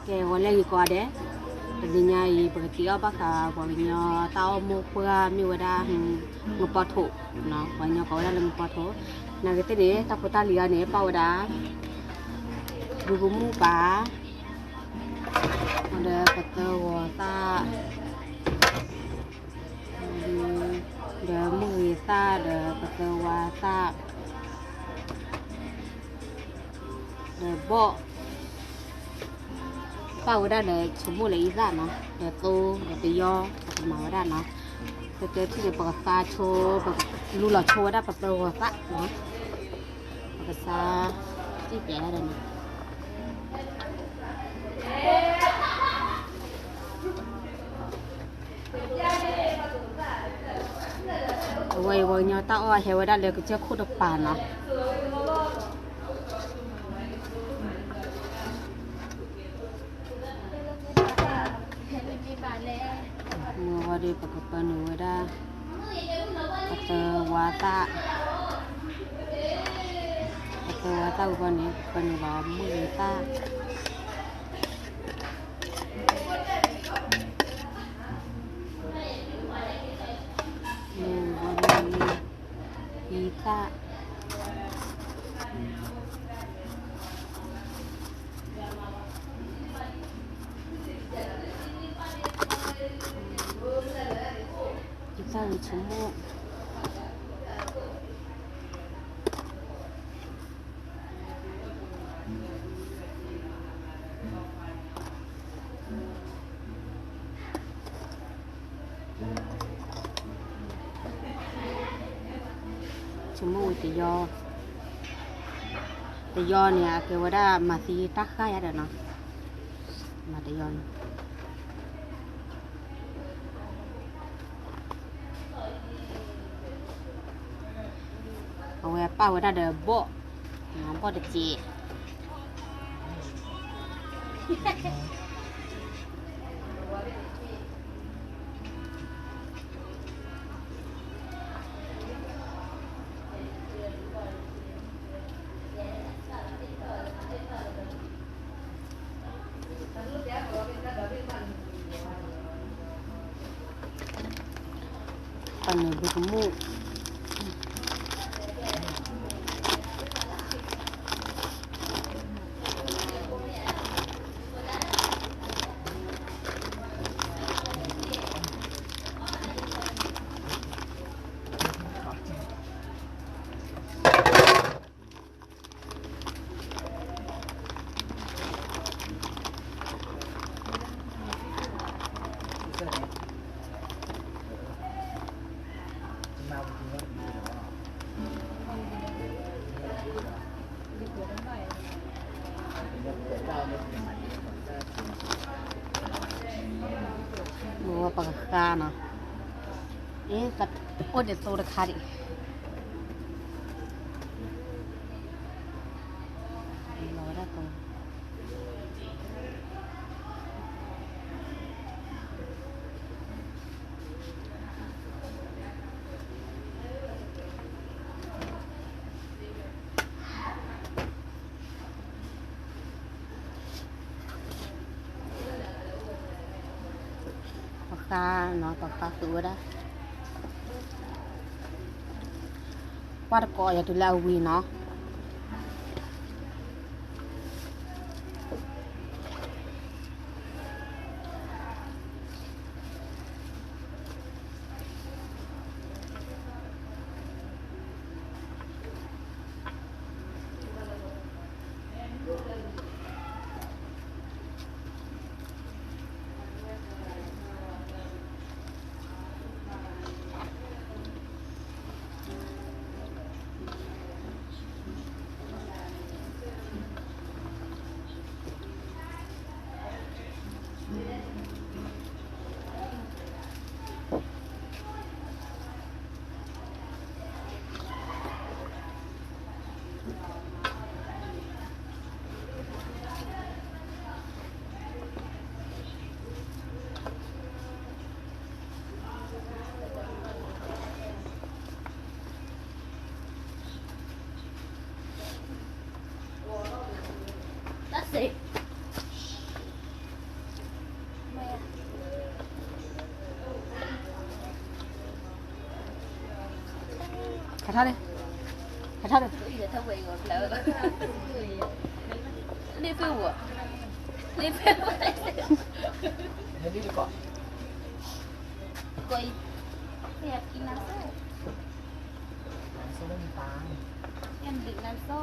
ကဲ ဂီၤလၢအဂ့ၤကိးဂၤဒဲး, တနံၤညါအံၤ ပကတဲအီၣ်ဘၣ်ဃး ပှၤကညီတၢ်အီၣ်မိၢ်ပှၢ်မ့ၢ်ဝဲဒၣ် ငပီထိး, ပှၤကညီကိးဝဲဒၣ်လၢငပီထိး, နာ်က့သ့ၣ်န့ၣ် တၢ်ဖိတၢ်လံၤအံၤန့ၣ် ပာ်ဝဲဒၣ် ဘုကမူၣ်ပၢ် ဒီးပသၢဂီၤသၣ် ဒီးမုၢ်ဂ့ၤသၣ် ဒီးပသၢဝါသၣ် ဒီးဘီၣ် ပာ်ဝဲဒၣ်ဒီးဆိကမိၣ်လၢအံသၣ်နီၤ, ဒီးသိဒီးပယီၤ ပကမၤဝဲဒၣ်နီၤ, ပတဲထံၣ်ဒီးပကသါဆိ ပကလူလီၤဆိဝဲဒၣ်ပသၢဂီၤသၣ်နီၤ, ပကသါ စံၣ်တဲၤဒၣ်ဒီးနီၤ အဝဲအံၤပှၤကညီတၢ်အီၣ်ဟဲဝဲဒၣ်လၢကစၢၢ်ခိၣ်တပၤနီၤ, မ့ၢ်ဝဲဒီးပကပၢနုာ်ဝဲဒၣ် ပသၢဝါသၣ်, ပသၢဝါသၣ်ဝံၤဘီန့ၣ် ပပၢနုာ်လီၤမုၢ်ဂ့ၤသၣ် မ့ၢ်ဝဲဒၣ်လံ အံသၣ် အံသၣ်ဝံၤဆိကမိၣ် ဆိကမိၣ်ဝံၤတယီ, တယီန့ၣ် အကဲဝဲဒၣ်မၤသံတၢ်ဃၢ်ယါဒီးနီၤ, မၤတယီန့ၣ် အဝဲပာ်ဝဲဒၣ်ဒီးဘီၣ်, ဘီၣ်တစဲး ပှၤန့ၣ်ဘုကမူၣ် ပကဃါနီၤ, အ့ အိၣ်ဒံးသိတခါဒံး လီၤဝဲဒၣ်သိ ပဃါနီၤ ပဃါသုးဝဲဒၣ် ကွၢ်တကိးယၤတုၤလၢအဝံၤနီၤ. ပ ထါန့ၣ်, ဟဲထါန့ၣ်, လ့ၣ်ဖ့ဝဲ, လ့ၣ်ဖ့ဝဲ, ကိးအံၤ, ယကနၣ်စိ, ယကနၣ်စိ.